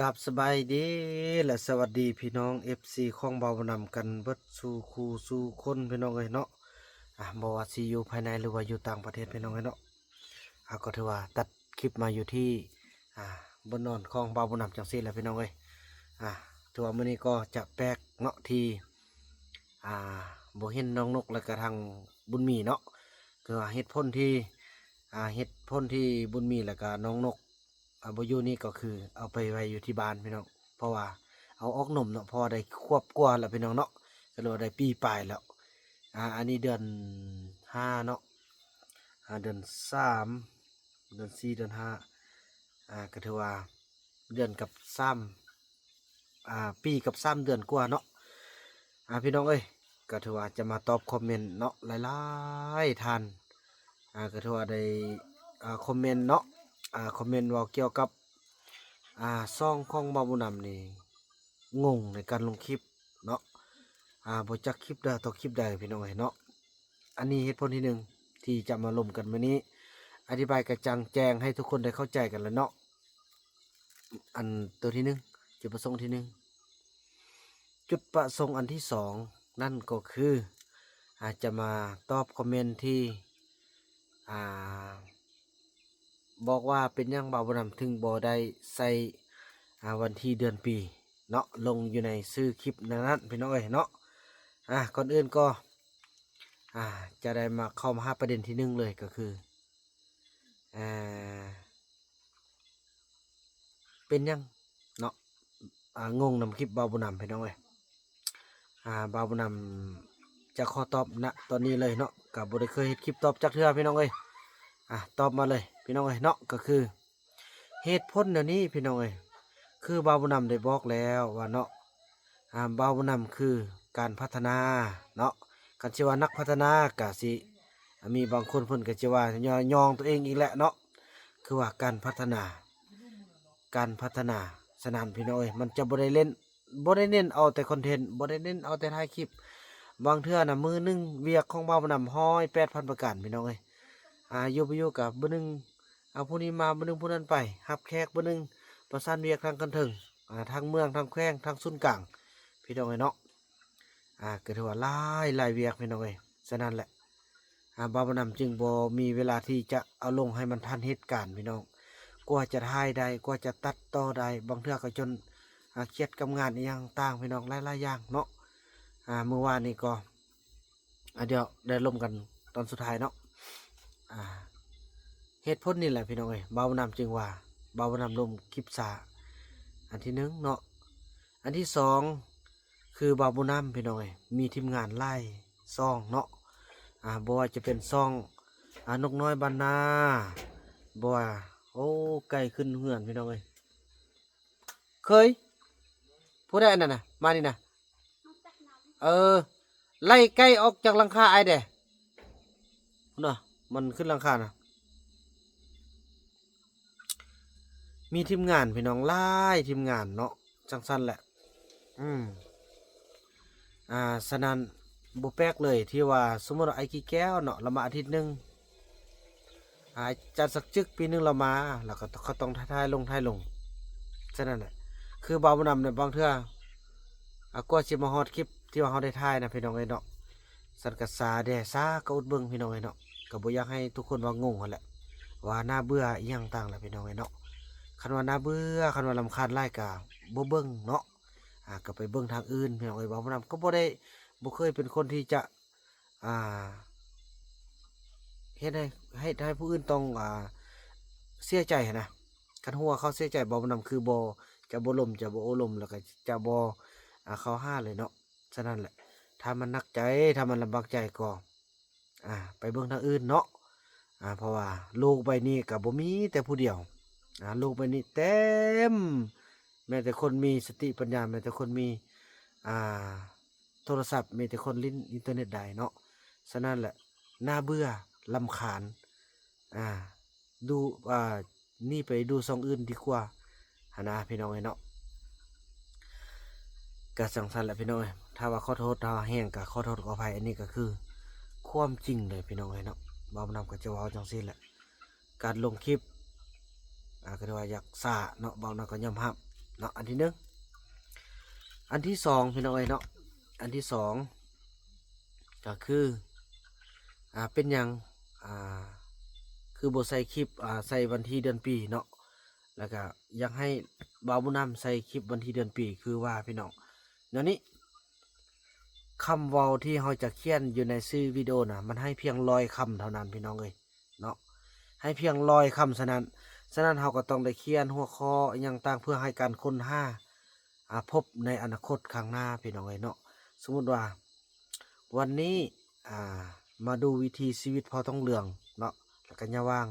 ກາບສະບາຍດີ ແລະ ສະຫວັດດີພີ່ນ້ອງເອັຟຊີຂອງບ່າວບຸນນຳກັນເບິດສູ່ຄູ່ສູ່ຄົນພີ່ນ້ອງເອີຍເນາະ. ອ່າ ບໍ່ວ່າຊິຢູ່ພາຍໃນ ຫຼືວ່າຢູ່ຕ່າງປະເທດພີ່ນ້ອງເອີຍເນາະ. ອ່າ ກໍຖືວ່າຕັດຄລິບມາຢູ່ທີ່ ອ່າ ບ່ອນນອນຂອງບ່າວບຸນນຳຈັ່ງຊີ້ແຫຼະພີ່ນ້ອງເອີຍ. ອ່າ ຖືວ່າມື້ນີ້ກໍຈະແປກເນາະ ທີ່ ອ່າ ບໍ່ເຫັນນ້ອງນົກ ແລະກະທາງບຸນມີເນາະ. ຄືວ່າເຫດຜົນທີ່ ອ່າ ເຫດຜົນທີ່ບຸນມີ ແລະກະນ້ອງນົກ ອ່າ ບໍ່ຢູ່ນີ້ກໍຄືເອົາໄປໄວ້ຢູ່ທີ່ບ້ານພີ່ນ້ອງ ເພາະວ່າເອົາອອກນົມເນາະ ເພາະວ່າໄດ້ຂວບກວ່າແລ້ວພີ່ນ້ອງເນາະ ກໍເລີຍວ່າໄດ້ປີປາຍແລ້ວ. ອ່າ ອັນນີ້ເດືອນຫ້າເນາະ ອ່າ ເດືອນສາມ ເດືອນສີ່ ເດືອນຫ້າ ອ່າ ກໍຖືວ່າເດືອນກັບສາມ ອ່າ ປີກັບສາມເດືອນກວ່າເນາະ. ອ່າ ພີ່ນ້ອງເອີຍ ກໍຖືວ່າຈະມາຕອບຄອມເມັນເນາະ ຫຼາຍໆທ່ານ ອ່າ ກໍຖືວ່າໄດ້ ອ່າ ຄອມເມັນເນາະ ອ່າ ຄອມເມັນເວົ້າກ່ຽວກັບ ອ່າ ຊ່ອງຂອງບ່າວບຸນນຳນີ້ງົງໃນການລົງຄລິບເນາະ ອ່າ ບໍ່ຈັກຄລິບໃດຕໍ່ຄລິບໃດພີ່ນ້ອງເອີຍເນາະ. ອັນນີ້ເຫດຜົນທີໜຶ່ງທີ່ຈະມາລົມກັນມື້ນີ້ ອະທິບາຍກະຈ່າງແຈ້ງໃຫ້ທຸກຄົນໄດ້ເຂົ້າໃຈກັນແລ້ວເນາະ. ອັນໂຕທີໜຶ່ງ ຈຸດປະສົງທີໜຶ່ງ ຈຸດປະສົງອັນທີສອງນັ້ນກໍຄື ອາດຈະມາຕອບຄອມເມັນທີ່ ອ່າ ບອກວ່າເປັນຫຍັງບ່າວບຸນນຳເຖິງບໍ່ໄດ້ໃສ່ ອ່າ ວັນທີເດືອນປີເນາະ ລົງຢູ່ໃນຊື່ຄລິບນັ້ນໆ ພີ່ນ້ອງເອີຍເນາະ. ອ່າ ກ່ອນອື່ນກໍ ອ່າ ຈະໄດ້ມາເຂົ້າມາຫາປະເດັນທີໜຶ່ງເລີຍ ກໍຄື ອ່າ ເປັນຫຍັງເນາະ ອ່າ ງົງນຳຄລິບບ່າວບຸນນຳພີ່ນ້ອງເອີຍ. ອ່າ ບ່າວບຸນນຳຈະຂໍຕອບນະຕອນນີ້ເລີຍເນາະ ກໍບໍ່ໄດ້ເຄີຍເຮັດຄລິບຕອບຈັກເທື່ອພີ່ນ້ອງເອີຍ. ອ່າ ຕອບມາເລີຍພີ່ນ້ອງເອີຍເນາະ ກໍຄືເຫດຜົນແນວນີ້ພີ່ນ້ອງເອີຍ ຄືບ່າວບຸນນຳໄດ້ບອກແລ້ວວ່າເນາະ ອ່າ ບ່າວບຸນນຳຄືການພັດທະນາເນາະ. ຄັນຊິວ່ານັກພັດທະນາກະຊິ ອ່າ ມີບາງຄົນເພິ່ນກະຊິວ່າຍໍ່ ຍໍ່ໂຕເອງອີກແຫຼະເນາະ ຄືວ່າການພັດທະນາ ການພັດທະນາ. ສະນັ້ນພີ່ນ້ອງເອີຍ ມັນຈະບໍ່ໄດ້ເນັ້ນ ບໍ່ໄດ້ເນັ້ນເອົາແຕ່ຄອນເທັນ ບໍ່ໄດ້ເນັ້ນເອົາແຕ່ຖ່າຍຄລິບ. ບາງເທື່ອນະ ມື້ໜຶ່ງວຽກຂອງບ່າວບຸນນຳຮ້ອຍແປດພັນປະການພີ່ນ້ອງເອີຍ. ອ່າ ຢູ່ບໍ່ຢູ່ກະມື້ໜຶ່ງ ອ່າ ຜູ້ນີ້ມາ ມື້ໜຶ່ງຜູ້ນັ້ນໄປ ຮັບແຂກ ມື້ໜຶ່ງປະສານວຽກທາງຂັ້ນເທິງ ອ່າ ທາງເມືອງ ທາງແຂວງ ທາງສູນກາງ ພີ່ນ້ອງເອີຍເນາະ. ອ່າ ກໍຖືວ່າຫຼາຍ ຫຼາຍວຽກພີ່ນ້ອງເອີຍ. ສະນັ້ນແຫຼະ ອ່າ ບ່າວບຸນນຳຈຶ່ງບໍ່ມີເວລາທີ່ຈະເອົາລົງໃຫ້ມັນທັນເຫດການພີ່ນ້ອງ ກວ່າຈະຖ່າຍໄດ້ ກວ່າຈະຕັດຕໍ່ໄດ້ ບາງເທື່ອກໍຈົນ ອ່າ ຄຽດກັບງານອີ່ຫຍັງຕ່າງພີ່ນ້ອງ ຫຼາຍໆຢ່າງເນາະ. ອ່າ ມື້ວານນີ້ກໍ ອ່າ ດຽວໄດ້ລົມກັນຕອນສຸດທ້າຍເນາະ. ອ່າ ເຫດຜົນນີ້ແຫຼະພີ່ນ້ອງເອີຍ ບ່າວບຸນນຳຈຶ່ງວ່າ ບ່າວບຸນນຳລົງຄລິບຊ້າ ອັນທີໜຶ່ງເນາະ. ອັນທີສອງ ຄືບ່າວບຸນນຳພີ່ນ້ອງເອີຍ ມີທີມງານຫຼາຍຊ່ອງເນາະ ອ່າ ບໍ່ວ່າຈະເປັນຊ່ອງ ອ່າ ນົກນ້ອຍບ້ານນາ ບໍ່ວ່າ ໂອ້ ໄກ່ຂຶ້ນເຮືອນພີ່ນ້ອງເອີຍ. ເຄີຍ ຜູ້ໃດອັນນັ້ນນະ ມານີ້ນະ ເອີ ໄລ່ໄກ່ອອກຈາກຫຼັງຄາອ້າຍແດ່ ພຸ້ນນະ ມັນຂຶ້ນຫຼັງຄານະ. ມີທີມງານພີ່ນ້ອງ ຫຼາຍທີມງານເນາະ ຈັ່ງຊັ້ນແຫຼະ. ອືມ ອ່າ ສະນັ້ນບໍ່ແປກເລີຍທີ່ວ່າ ສົມມຸດວ່າອ້າຍກີແກ້ວເນາະ ລະມາອາທິດໜຶ່ງ ອາຈານສັກຈຶກປີໜຶ່ງລາວມາ ແລ້ວກໍເຂົາຕ້ອງຖ່າຍລົງ ຖ່າຍລົງ. ສະນັ້ນແຫຼະ ຄືບ່າວບຸນນຳນີ້ບາງເທື່ອ ອາ ກວ່າຊິມາຮອດຄລິບທີ່ວ່າເຮົາໄດ້ຖ່າຍນະພີ່ນ້ອງເອີຍເນາະ ສັນກະສາແດ່ ສາກໍອົດເບິ່ງພີ່ນ້ອງເອີຍເນາະ. ກໍບໍ່ຢາກໃຫ້ທຸກຄົນວ່າງົງຫັ້ນແຫຼະ ວ່າໜ້າເບື່ອອີ່ຫຍັງຕ່າງແຫຼະພີ່ນ້ອງເອີຍເນາະ. ຄັນວ່າໜ້າເບື່ອ ຄັນວ່າລຳຄານຫຼາຍກໍບໍ່ເບິ່ງເນາະ ອາ ກໍໄປເບິ່ງທາງອື່ນພີ່ນ້ອງເອີຍ. ບ່າວບຸນນຳກໍບໍ່ໄດ້ ບໍ່ເຄີຍເປັນຄົນທີ່ຈະ ອ່າ ເຮັດໃຫ້ ເຮັດໃຫ້ຜູ້ອື່ນຕ້ອງ ອ່າ ເສຍໃຈຫັ້ນນະ. ຄັນຮູ້ວ່າເຂົາເສຍໃຈ ບ່າວບຸນນຳຄືບໍ່ ຈະບໍ່ລົມ ຈະບໍ່ໂອ້ລົມ ແລ້ວກໍຈະບໍ່ ອ່າ ເຂົ້າຫາເລີຍເນາະ. ສະນັ້ນແຫຼະ ຖ້າມັນໜັກໃຈ ຖ້າມັນລຳບາກໃຈກໍ ອ່າ ໄປເບິ່ງທາງອື່ນເນາະ. ອ່າ ເພາະວ່າໂລກໃບນີ້ກໍບໍ່ມີແຕ່ຜູ້ດຽວ ອ່າ ໂລກໃບນີ້ເຕັມ ແມ້ແຕ່ຄົນມີສະຕິປັນຍາ ແມ້ແຕ່ຄົນມີ ອ່າ ໂທລະສັບ ມີແຕ່ຄົນຫຼິ້ນອິນເຕີເນັດໄດ້ເນາະ. ສະນັ້ນແຫຼະ ໜ້າເບື່ອ ລຳຄານ ອ່າ ດູ ອ່າ ໜີໄປດູຊ່ອງອື່ນດີກວ່າຫັ້ນນະພີ່ນ້ອງເອີຍເນາະ. ກະຈັ່ງຊັ້ນແຫຼະພີ່ນ້ອງເອີຍ ຖ້າວ່າຂໍໂທດ ຖ້າວ່າແຮງກະຂໍໂທດຂໍອະໄພ. ອັນນີ້ກະຄືຄວາມຈິງເລີຍພີ່ນ້ອງເອີຍເນາະ. ບ່າວບຸນນຳກໍຈະເວົ້າຈັ່ງຊີ້ແຫຼະ ການລົງຄລິບ ອ່າ ກໍຖືວ່າຢາກຊ້າເນາະ ບ່າວນຳກໍຍອມຮັບ ເນາະ ອັນທີໜຶ່ງ. ອັນທີສອງ ພີ່ນ້ອງເອີຍເນາະ ອັນທີສອງ ກໍຄື ອ່າ ເປັນຫຍັງ ອ່າ ຄືບໍ່ໃສ່ຄລິບ ອ່າ ໃສ່ວັນທີເດືອນປີເນາະ ແລ້ວກໍຢາກໃຫ້ບ່າວບຸນນຳໃສ່ຄລິບວັນທີເດືອນປີ ຄືວ່າ ພີ່ນ້ອງ ແນວນີ້ ຄຳເວົ້າທີ່ເຮົາຈະຂຽນຢູ່ໃນຊື່ວິດີໂອນະ ມັນໃຫ້ພຽງຮ້ອຍຄຳເທົ່ານັ້ນ ພີ່ນ້ອງເອີຍເນາະ ໃຫ້ພຽງຮ້ອຍຄຳ. ສະນັ້ນ ສະນັ້ນເຮົາກໍຕ້ອງໄດ້ຂຽນຫົວຂໍ້ອີ່ຫຍັງຕ່າງ ເພື່ອໃຫ້ການຄົ້ນຫາ ອາ ພົບໃນອະນາຄົດຂ້າງໜ້າ ພີ່ນ້ອງເອີຍເນາະ. ສົມມຸດວ່າ ວັນນີ້ ອາ ມາດູວິຖີຊີວິດເຜົ່າທອງເຫຼືອງເນາະ ແລ້ວກໍຍ່າຫວ່າງ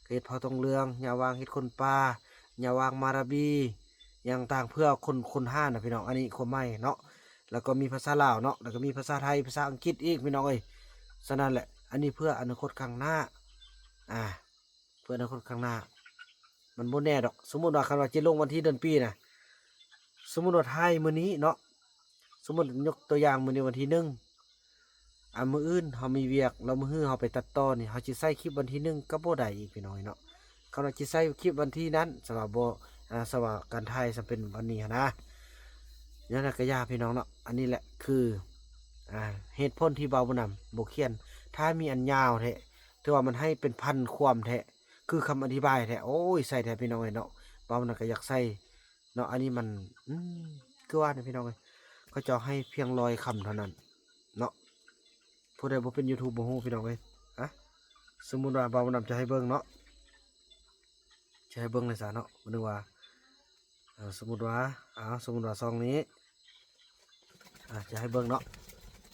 ກໍເຮັດເຜົ່າທອງເຫຼືອງ, ຍ່າຫວ່າງເຮັດຄົນປ່າ, ຍ່າຫວ່າງມາລາບີ ຫຍັງຕ່າງ ເພື່ອຄົ້ນ ຄົ້ນຫານະ ພີ່ນ້ອງ. ອັນນີ້ຄວາມໝາຍເນາະ ແລ້ວກໍມີພາສາລາວເນາະ ແລ້ວກໍມີພາສາໄທ ພາສາອັງກິດອີກ ພີ່ນ້ອງເອີຍ. ສະນັ້ນແຫຼະ ອັນນີ້ເພື່ອອະນາຄົດຂ້າງໜ້າ ອາ ເພື່ອອະນາຄົດຂ້າງໜ້າ ມັນບໍ່ແນ່ດອກ. ສົມມຸດວ່າ ຄັນວ່າຈະລົງວັນທີເດືອນປີນະ ສົມມຸດວ່າຖ່າຍມື້ນີ້ເນາະ ສົມມຸດຍົກຕົວຢ່າງ ມື້ນີ້ວັນທີໜຶ່ງ ອາ ມື້ອື່ນເຮົາມີວຽກ ແລ້ວມື້ຮືເຮົາໄປຕັດຕໍ່ນີ້ ເຮົາຊິໃສ່ຄລິບວັນທີໜຶ່ງກໍບໍ່ໄດ້ອີກ ພີ່ນ້ອງເນາະ. ຄັນວ່າຊິໃສ່ຄລິບວັນທີນັ້ນ ສະວ່າບໍ່ ອາ ສະວ່າການຖ່າຍສຳເປັນວັນນີ້ຫັ້ນນະ ແນວໃດກໍຢ່າ ພີ່ນ້ອງເນາະ. ອັນນີ້ແຫຼະຄື ອາ ເຫດຜົນທີ່ບ່າວບຸນນຳບໍ່ຂຽນ. ຖ້າມີອັນຍາວແທ້ ຖືວ່າມັນໃຫ້ເປັນພັນຄວາມແທ້ ຄືຄຳອະທິບາຍແທ້ ໂອ້ຍ ໃສ່ແທ້ ພີ່ນ້ອງເອີຍເນາະ. ບ່າວບຸນນຳກໍຢາກໃສ່ ເນາະ ອັນນີ້ມັນ ອືມ ຄືວ່ານະ ພີ່ນ້ອງເອີຍ ເຂົາເຈົ້າໃຫ້ພຽງຮ້ອຍຄຳເທົ່ານັ້ນເນາະ. ຜູ້ໃດບໍ່ເປັນ YouTube ບໍ່ຮູ້ ພີ່ນ້ອງເອີຍ. ອະ ສົມມຸດວ່າບ່າວບຸນນຳຈະໃຫ້ເບິ່ງເນາະ ຈະໃຫ້ເບິ່ງເລີຍຊະເນາະ ບໍ່ນຶກວ່າ ເອີ ສົມມຸດວ່າ ເອົາ ສົມມຸດວ່າຊ່ອງນີ້ ອາ ຈະໃຫ້ເບິ່ງເນາະ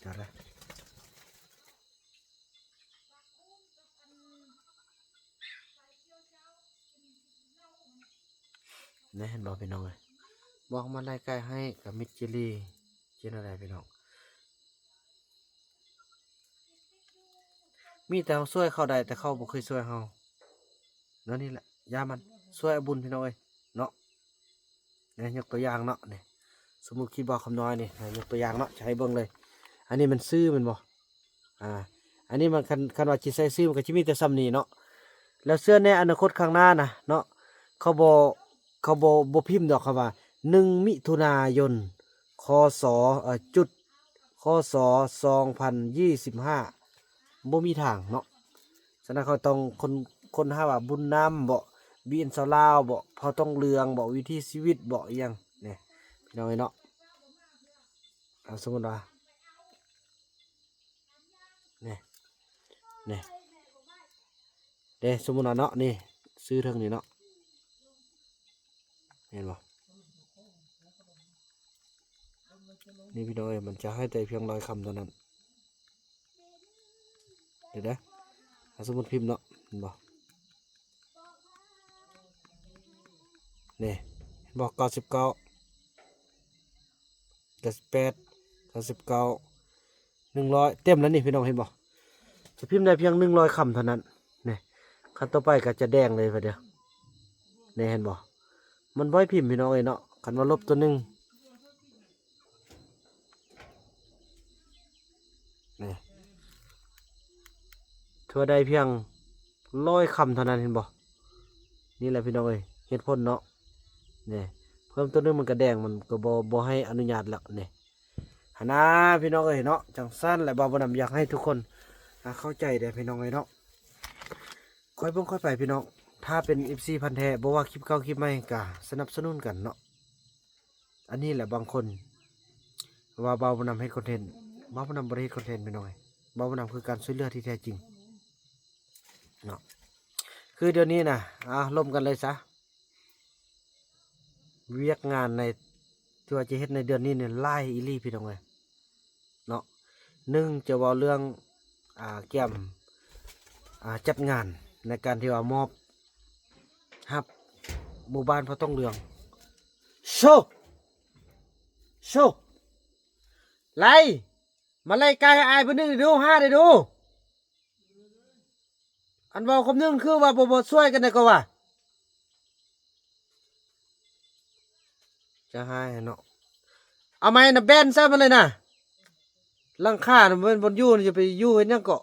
ຈະໄດ້ ນີ້ ເຫັນບໍ່ ພີ່ນ້ອງເອີຍ ບອກມາໄລ່ໄກ່ໃຫ້ກະມິດຈີລີ ເຮັດແນວໃດ ພີ່ນ້ອງ? ມີແຕ່ເຮົາຊ່ວຍເຂົາໄດ້ ແຕ່ເຂົາບໍ່ເຄີຍຊ່ວຍເຮົາ ແນວນີ້ແຫຼະ ຢ່າມັນ ຊ່ວຍເອົາບຸນ ພີ່ນ້ອງເອີຍເນາະ. ນີ້ ຍົກຕົວຢ່າງເນາະ ນີ້ ສົມມຸດຄລິບບ່າວຄຳນ້ອຍນີ້ ຍົກຕົວຢ່າງເນາະ ຈະໃຫ້ເບິ່ງເລີຍ. ອັນນີ້ມັນຊື່ແມ່ນບໍ່? ອາ ອັນນີ້ມັນ ຄັນ ຄັນວ່າຊິໃສ່ຊື່ ມັນກໍຊິມີແຕ່ສ່ຳນີ້ເນາະ. ແລ້ວເຊື່ອແນ່ ອະນາຄົດຂ້າງໜ້ານະເນາະ ເຂົາບໍ່ ເຂົາບໍ່ ບໍ່ພິມດອກ ເຂົາວ່າ ໜຶ່ງ ມິຖຸນາຍົນ ຄ.ສ ເອີ ຈຸດ ຄ.ສ ສອງພັນຊາວຫ້າ ບໍ່ມີທາງເນາະ. ສະນັ້ນເຂົາຕ້ອງຄົ້ນ ຄົ້ນຫາວ່າບຸນນຳບໍ ບີເອັນຊາວລາວບໍ ເຜົ່າທອງເຫຼືອງບໍ ວິຖີຊີວິດບໍ ອີ່ຫຍັງ ນີ້ ພີ່ນ້ອງເອີຍເນາະ. ເອົາ ສົມມຸດວ່າ ນີ້ ນີ້ ເດ້ ສົມມຸດວ່າເນາະ ນີ້ ຊື່ເທິງນີ້ເນາະ ເຫັນບໍ່? ນີ້ ພີ່ນ້ອງເອີຍ ມັນຈະໃຫ້ແຕ່ພຽງຮ້ອຍຄຳເທົ່ານັ້ນ. ດຽວເດີ ເອົາ ສົມມຸດພິມເນາະ ເຫັນບໍ່? ນີ້ ເຫັນບໍ່? ເກົ້າສິບເກົ້າ ເກົ້າສິບແປດ ເກົ້າສິບເກົ້າ ໜຶ່ງຮ້ອຍ ເຕັມແລ້ວນີ້ ພີ່ນ້ອງເຫັນບໍ່? ຈະພິມໄດ້ພຽງໜຶ່ງຮ້ອຍຄຳເທົ່ານັ້ນ ນີ້ ຄຳຕໍ່ໄປກໍຈະແດງເລີຍບາດນີ້ ນີ້ ເຫັນບໍ່? ມັນບໍ່ໃຫ້ພິມ ພີ່ນ້ອງເອີຍເນາະ ຄັນວ່າລົບຕົວໜຶ່ງ ນີ້ ຖືວ່າໄດ້ພຽງຮ້ອຍຄຳເທົ່ານັ້ນ ເຫັນບໍ່? ນີ້ແຫຼະ ພີ່ນ້ອງເອີຍ ເຫດຜົນເນາະ ນີ້ ເພີ່ມຕົວໜຶ່ງມັນກະແດງ ມັນກະບໍ່ ບໍ່ໃຫ້ອະນຸຍາດແລ້ວ ນີ້ ຫັ້ນນາ ພີ່ນ້ອງເອີຍເນາະ. ຈັ່ງຊັ້ນແຫຼະ ບ່າວບຸນນຳຢາກໃຫ້ທຸກຄົນ ອາ ເຂົ້າໃຈເດ້ ພີ່ນ້ອງເອີຍເນາະ. ຄ່ອຍເບິ່ງຄ່ອຍໄປ ພີ່ນ້ອງ ຖ້າເປັນເອັຟຊີພັນແທ້ ບໍ່ວ່າຄລິບເກົ່າຄລິບໃໝ່ ກະສະໜັບສະໜູນກັນເນາະ. ອັນນີ້ແຫຼະ ບາງຄົນວ່າບ່າວບຸນນຳເຮັດຄອນເທັນ ບ່າວບຸນນຳບໍ່ໄດ້ເຮັດຄອນເທັນ ພີ່ນ້ອງເອີຍ. ບ່າວບຸນນຳຄືການຊ່ວຍເຫຼືອທີ່ແທ້ຈິງເນາະ. ຄືດຽວນີ້ນະ ອາ ລົມກັນເລີຍຊະ ວຽກງານໃນ ທີ່ວ່າຈະເຮັດໃນເດືອນນີ້ນີ້ຫຼາຍອີ່ຫຼີ ພີ່ນ້ອງເອີຍເນາະ. ໜຶ່ງ ຈະເວົ້າເລື່ອງ ອາ ກຽມ ອາ ຈັດງານໃນການທີ່ວ່າມອບຮັບໝູ່ບ້ານເຜົ່າທອງເຫຼືອງ. ໂຊ ໂຊ ໄລ່ ມາໄລ່ໄກ່ໃຫ້ອ້າຍເພິ່ນໜຶ່ງເດ້ດູ ຫ້າເດ້ດູ. ອັນເວົ້າຄຳໜຶ່ງຄືວ່າບໍ່ ບໍ່ຊ່ວຍກັນໄດ້ກໍວ່າ ຈະຫາຍເນາະ. ເອົາໄມ້ນະແບນໃສ່ມັນເລີຍນະ. ຫຼັງຄານະ ມັນບໍ່ຢູ່ ຈະໄປຢູ່ເຮັດຫຍັງເກາະ.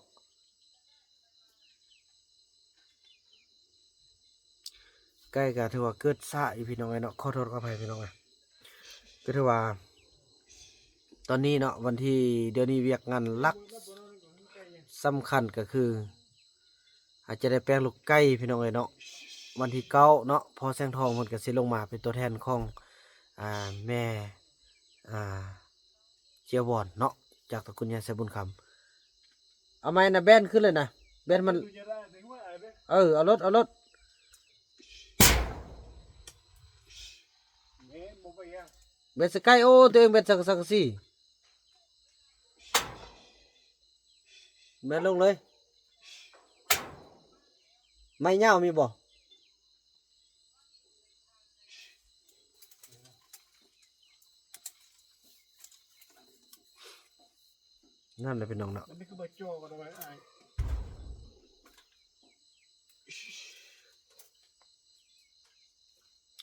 ໄກ່ກໍຖືວ່າເກີດຊ້າຢູ່ ພີ່ນ້ອງເອີຍເນາະ, ຂໍໂທດຂໍອະໄພ ພີ່ນ້ອງເອີຍ. ກໍຖືວ່າຕອນນີ້ເນາະ ວັນທີ ດຽວນີ້ວຽກງານຫຼັກສຳຄັນກໍຄື ອາດຈະໄດ້ແປງລູກໄກ່ ພີ່ນ້ອງເອີຍເນາະ. ວັນທີເກົ້າເນາະ ພໍ່ແສງທອງເພິ່ນກໍຊິລົງມາເປັນຕົວແທນຂອງ ອ່າ ແມ່ ອ່າ ເຈ້ຍວອນເນາະ ຈາກຕະກຸນໃຫຍ່ໄຊບຸນຄຳ. ເອົາໄມ້ນະ ແບນຂຶ້ນເລີຍນະ ແບນມັນ ເອີ ເອົາໂລດ ເອົາໂລດ. ແບນໃສ່ໄກ່. ໂອ້ ຕົວເອງແບນສັງກະສີ. ແບນລົງເລີຍ. ໄມ້ຍາວມີບໍ່? ນັ້ນແຫຼະ ພີ່ນ້ອງເນາະ. ອັນນີ້ຄືບໍ່ຈ່ອກັນໄວ້ອ້າຍ.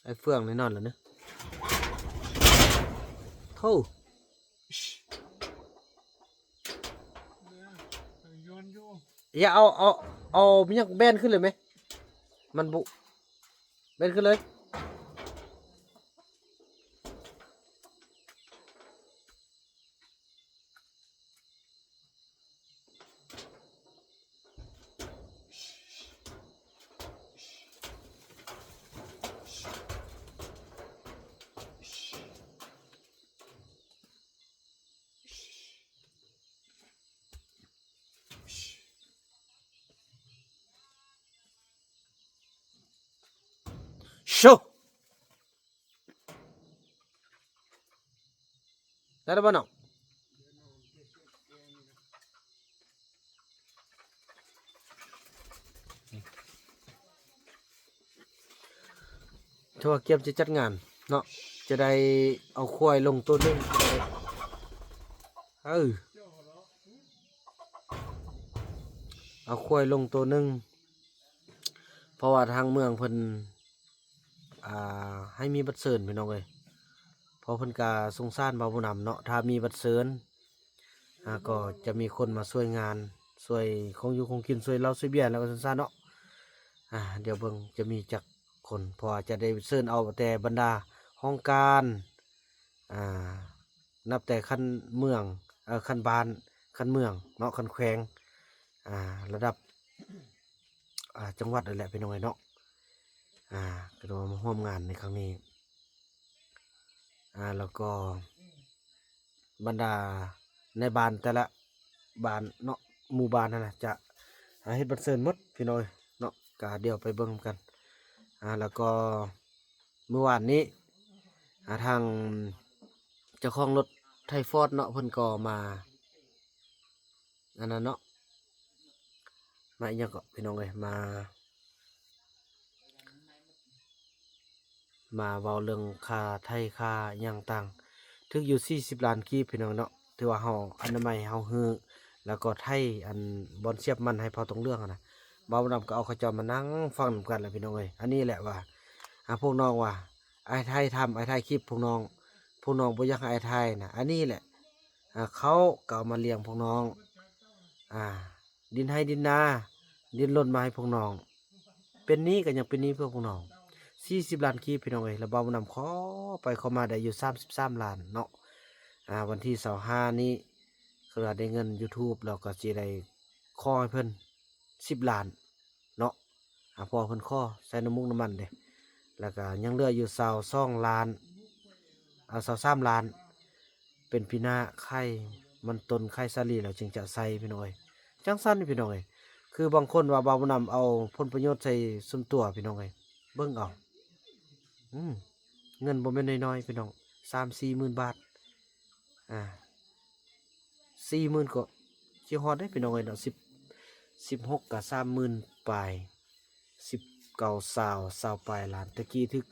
ໄອ້ເຟືອງນີ້ນອນແລ້ວເນາະ. ໂທ້ ຢ່າເອົາ ເອົາ ເອົາຫຍັງແບນຂຶ້ນເລີຍແມ. ມັນບຸ ແບນຂຶ້ນເລີຍ. ໂຊ ໄດ້ແລ້ວບໍ່ນ້ອງ? ຖືວ່າກຽມຈະຈັດງານເນາະ ຈະໄດ້ເອົາຄວາຍລົງໂຕໜຶ່ງ. ເອີ ເອົາຄວາຍລົງໂຕໜຶ່ງ ເພາະວ່າທາງເມືອງເພິ່ນ ອ່າ ໃຫ້ມີບັດເຊີນ ພີ່ນ້ອງເອີຍ. ເພາະເພິ່ນກະສົງສານບ່າວບຸນນຳເນາະ ຖ້າມີບັດເຊີນ ອ່າ ກໍຈະມີຄົນມາຊ່ວຍງານ ຊ່ວຍຂອງຢູ່ຂອງກິນ ຊ່ວຍເຫຼົ້າຊ່ວຍເບຍ ແລ້ວວ່າຊັ້ນຊະເນາະ. ອ່າ ດຽວເບິ່ງຈະມີຈັກຄົນ ເພາະວ່າຈະໄດ້ເຊີນເອົາແຕ່ບັນດາຫ້ອງການ ອ່າ ນັບແຕ່ຂັ້ນເມືອງ ເອີ ຂັ້ນບ້ານ ຂັ້ນເມືອງເນາະ ຂັ້ນແຂວງ ອ່າ ລະດັບ ອ່າ ຈັງຫວັດນັ້ນແຫຼະ ພີ່ນ້ອງເອີຍເນາະ. ອ່າ ກໍຖືວ່າມາຮ່ວມງານໃນຄັ້ງນີ້ ອ່າ ແລ້ວກໍບັນດາໃນບ້ານແຕ່ລະບ້ານເນາະ ໝູ່ບ້ານຫັ້ນນະ ຈະ ອ່າ ເຮັດບັດເຊີນໝົດ ພີ່ນ້ອງເອີຍເນາະ. ກະດຽວໄປເບິ່ງນຳກັນ. ອ່າ ແລ້ວກໍ ມື້ວານນີ້ ອ່າ ທາງເຈົ້າຂອງລົດໄຖຟອດເນາະ ເພິ່ນກໍມາ ອັນນັ້ນເນາະ ມາອີ່ຫຍັງເກາະ ພີ່ນ້ອງເອີຍ ມາ ມາເວົ້າເລື່ອງຄ່າໄຖຄ່າຫຍັງຕ່າງ ຖືກຢູ່ສີ່ສິບລ້ານກີບ ພີ່ນ້ອງເນາະ. ຖືວ່າເຮົາອະນາໄມ ເຮົາຮື້ ແລ້ວກໍໄຖອັນບ່ອນສຽບມັນໃຫ້ເຜົ່າຕົງເຫຼືອງຫັ້ນນະ. ບ່າວບຸນນຳກໍເອົາເຂົາເຈົ້າມານັ່ງຟັງນຳກັນແຫຼະ ພີ່ນ້ອງເອີຍ. ອັນນີ້ແຫຼະວ່າ ອ່າ ພວກນ້ອງວ່າ ອ້າຍໄທທຳ ອ້າຍໄທຄລິບ ພວກນ້ອງ ພວກນ້ອງບໍ່ຢາກໃຫ້ອ້າຍໄທນະ. ອັນນີ້ແຫຼະ ອ່າ ເຂົາກໍເອົາມາລ້ຽງພວກນ້ອງ ອ່າ ດິນໄຮ່ດິນນາ ດິນລົນມາໃຫ້ພວກນ້ອງ. ເປັນໜີ້ກໍຍັງເປັນໜີ້ເພື່ອພວກນ້ອງ ສີ່ສິບລ້ານກີບ ພີ່ນ້ອງເອີຍ. ແລ້ວບ່າວບຸນນຳຂໍໄປຂໍມາໄດ້ຢູ່ສາມສິບສາມລ້ານເນາະ. ອ່າ ວັນທີຊາວຫ້ານີ້ ຄືວ່າໄດ້ເງິນຢູທູບ ແລ້ວກໍຊິໄດ້ຂໍໃຫ້ເພິ່ນສິບລ້ານເນາະ. ອ່າ ເພາະວ່າເພິ່ນຂໍໃສ່ນ້ຳມູກນ້ຳມັນເດ້ ແລ້ວກໍຍັງເຫຼືອຢູ່ຊາວສອງລ້ານ ເອົາ ຊາວສາມລ້ານ ເປັນປີໜ້າຂາຍມັນຕົ້ນຂາຍສາລີແລ້ວຈຶ່ງຈະໃສ່ ພີ່ນ້ອງເອີຍ. ຈັ່ງຊັ້ນ ພີ່ນ້ອງເອີຍ ຄືບາງຄົນວ່າບ່າວບຸນນຳເອົາຜົນປະໂຫຍດໃສ່ສ່ວນຕົວ ພີ່ນ້ອງເອີຍ ເບິ່ງເອົາ. ອືມ ເງິນບໍ່ແມ່ນນ້ອຍໆ ພີ່ນ້ອງ ສາມສີ່ໝື່ນບາດ ອ່າ ສີ່ໝື່ນກໍຊິຮອດເດ້ ພີ່ນ້ອງເອີຍເນາະ. ສິບ ສິບຫົກກໍສາມໝື່ນປາຍ ສິບເກົ້າ ຊາວ ຊາວປາຍລ້ານ. ແຕ່ກີ້ຖືກ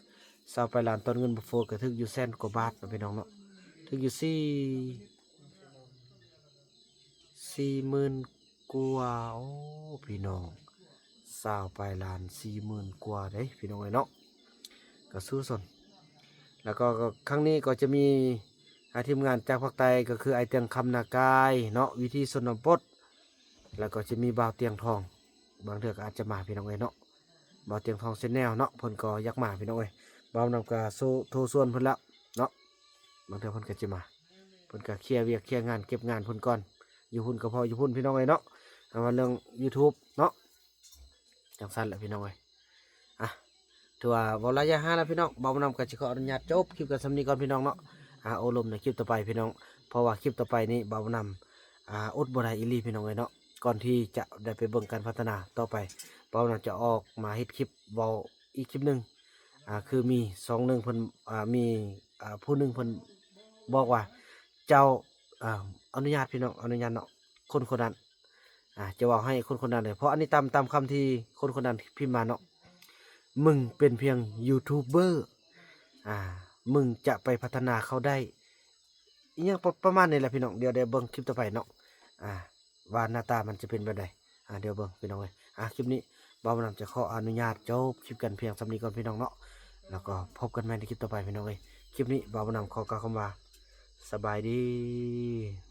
ຊາວປາຍລ້ານ ຕອນເງິນບໍ່ເຟີ້ກໍຖືກຢູ່ແສນກວ່າບາດເນາະ ພີ່ນ້ອງເນາະ. ຖືກຢູ່ສີ່ ສີ່ໝື່ນກວ່າ ໂອ້ ພີ່ນ້ອງ ຊາວປາຍລ້ານ ສີ່ໝື່ນກວ່າເດ້ ພີ່ນ້ອງເອີຍເນາະ. ກໍສູ້ຊົນ ແລ້ວກໍ ກໍຄັ້ງນີ້ກໍຈະມີ ອ່າ ທີມງານຈາກພາກໃຕ້ ກໍຄືອ້າຍເຕີງຄຳນາກາຍເນາະ ວິຖີຊົນນະບົດ ແລ້ວກໍຈະມີບ່າວຕຽງທອງ ບາງເທື່ອກໍອາດຈະມາ ພີ່ນ້ອງເອີຍເນາະ. ບ່າວຕຽງທອງ Channel ເນາະ ເພິ່ນກໍຢາກມາພີ່ນ້ອງເອີຍ. ບ່າວນຳກໍໂຊ ໂທຊວນເພິ່ນແລ້ວເນາະ ບາງເທື່ອເພິ່ນກໍຈະມາ. ເພິ່ນກໍເຄຍວຽກເຄຍງານເກັບງານເພິ່ນກ່ອນ ຢູ່ພຸ້ນກໍພໍຢູ່ພຸ້ນພີ່ນ້ອງເອີຍເນາະ. ເອົາວ່າເລື່ອງ YouTube ເນາະ ຈັ່ງຊັ້ນແຫຼະພີ່ນ້ອງເອີຍ. ອ່ະ ຖືວ່າເວົ້າຫຼາຍຢ່າງຫານະພີ່ນ້ອງ ບ່າວນຳກໍຊິຂໍອະນຸຍາດຈົບຄລິບກັນສ່ຳນີ້ກ່ອນພີ່ນ້ອງເນາະ. ອ່າ ໂອ້ລົມໃນຄລິບຕໍ່ໄປພີ່ນ້ອງ ເພາະວ່າຄລິບຕໍ່ໄປນີ້ບ່າວນຳ ອ່າ ອົດບໍ່ໄດ້ອີ່ຫຼີພີ່ນ້ອງເອີຍເນາະ. ກ່ອນທີ່ຈະໄດ້ໄປເບິ່ງການພັດທະນາຕໍ່ໄປ ບ່າວນຳຈະອອກມາເຮັດຄລິບເວົ້າອີກຄລິບໜຶ່ງ. ອ່າ ຄືມີຊ່ອງໜຶ່ງເພິ່ນ ອ່າ ມີ ອ່າ ຜູ້ໜຶ່ງເພິ່ນບອກວ່າ ເຈົ້າ ອ່າ ອະນຸຍາດພີ່ນ້ອງ ອະນຸຍາດເນາະ ຄົນຄົນນັ້ນ ອ່າ ຈະເວົ້າໃຫ້ຄົນຄົນນັ້ນເລີຍ ເພາະອັນນີ້ຕາມ ຕາມຄຳທີ່ຄົນຄົນນັ້ນພິມມາເນາະ ມຶງເປັນພຽງຢູທູບເບີ ອ່າ ມຶງຈະໄປພັດທະນາເຂົາໄດ້ ອີ່ຫຍັງປະ ປະມານນີ້ແຫຼະພີ່ນ້ອງ. ດຽວໄດ້ເບິ່ງຄລິບຕໍ່ໄປເນາະ ອ່າ ວ່າໜ້າຕາມັນຈະເປັນແບບໃດ. ອ່າ ດຽວເບິ່ງພີ່ນ້ອງເອີຍ. ອ່າ ຄລິບນີ້ບ່າວນຳຈະຂໍອະນຸຍາດຈົບຄລິບກັນພຽງສ່ຳນີ້ກ່ອນພີ່ນ້ອງເນາະ ແລ້ວກໍພົບກັນໃໝ່ໃນຄລິບຕໍ່ໄປພີ່ນ້ອງເອີຍ. ຄລິບນີ້ບ່າວນຳຂໍກ່າວຄຳວ່າ ສະບາຍດີ.